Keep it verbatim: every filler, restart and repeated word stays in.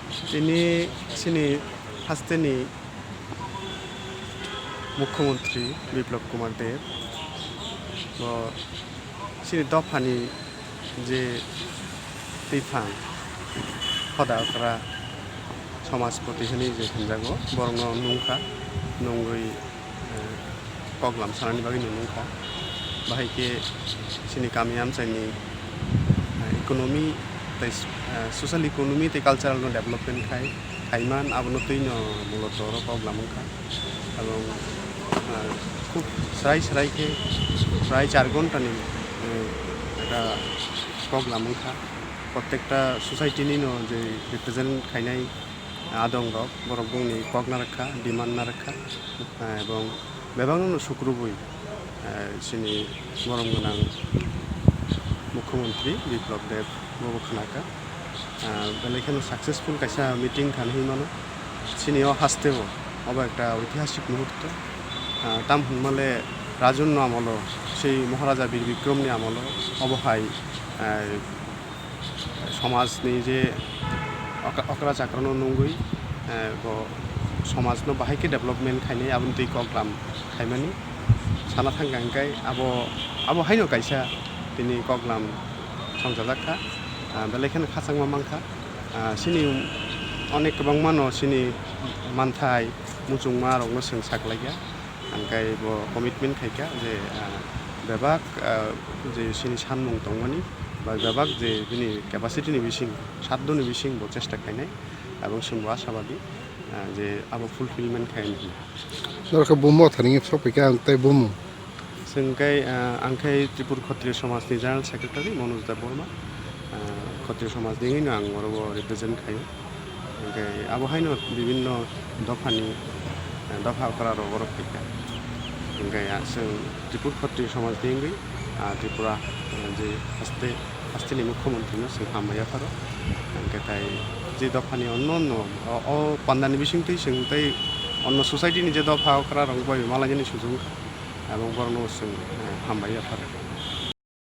Tini chini hasteni Mukhyamantri Biplab Kumar Deb, bo chini dophani je twiphang hoda okra Somajpati hwnwi je hwnjago, borokno nungkha, nungwi, eh, koklam sanani bagwi no nungkha. Bahai khe chini kami amchaini, eh, economy tei, eh, social economy tei cultural no development khai, khaiman abono twi no muloto oro koklam wngkha. Abong, eh, khub srai srai khe prai char ghontani, eh, ekta koklam wngkha. Prottekta society ni no je represent khainai adong rok, borok bongni kok narwkha, demand narwkha, eh, ebong bebakno no sukrubui, eh, chini borom gwnang Mukhyamantri Biplab Deb bobo khnakha. Ah, belai kheno successful kaisa meeting khan hinwi mano. Chini o hasteo obo ekta oitihasik muhurto. Ah, tam hwnmale Rajanno amolo, sei Maharaja Bir Bikramni amolo obo hai, ah, somajni je okra, okra chakrano nungwi, ah, bo somajno bahai khe development khainai aboni twi koklam khaimani sana thangkha, hwnkhe abo, abo haino kaisa tini koklam songchajak kha, ah, belai kheno khachangma mankha. Ah, chini onek kwbangmano chini manthai muchungmarokno chwng saklaikha, hwnkhe bo commitment khaikha je, ah, bebak, ah, je chini sanmung tongmani ba bebak je bini capacity ni bising, saddo ni bising bo chesta khainai, abo chwngbo ashabadi, ah, je abo fulfillment khainai. Norokhe bumo tharingwi sokphaikha ang tei bumo. Chwng khe, ah, ang khe Tripur Khatriya Somajni General Secretary Manoj Debbarma. Ah, Khatriya Somajni wngwi no ang oro bo represent khaio. Hwnkhe abo haino bibinno dophani, ah, dopha okra rok oro phaikha. Hwnkhe, ah, chwng Tripur Khatriya Somajni wngwi, ah, Tripura, ah, je haste, hasteni Mukhyamantri no chwng hambai yapharo. Hwnkhe tai je dophani onno onno o, o pandani bisingtwi chwng tei onno society ni je dopha okra rok bai malainani sujung kha. Abong borokno chwng, eh, hambai yaphar.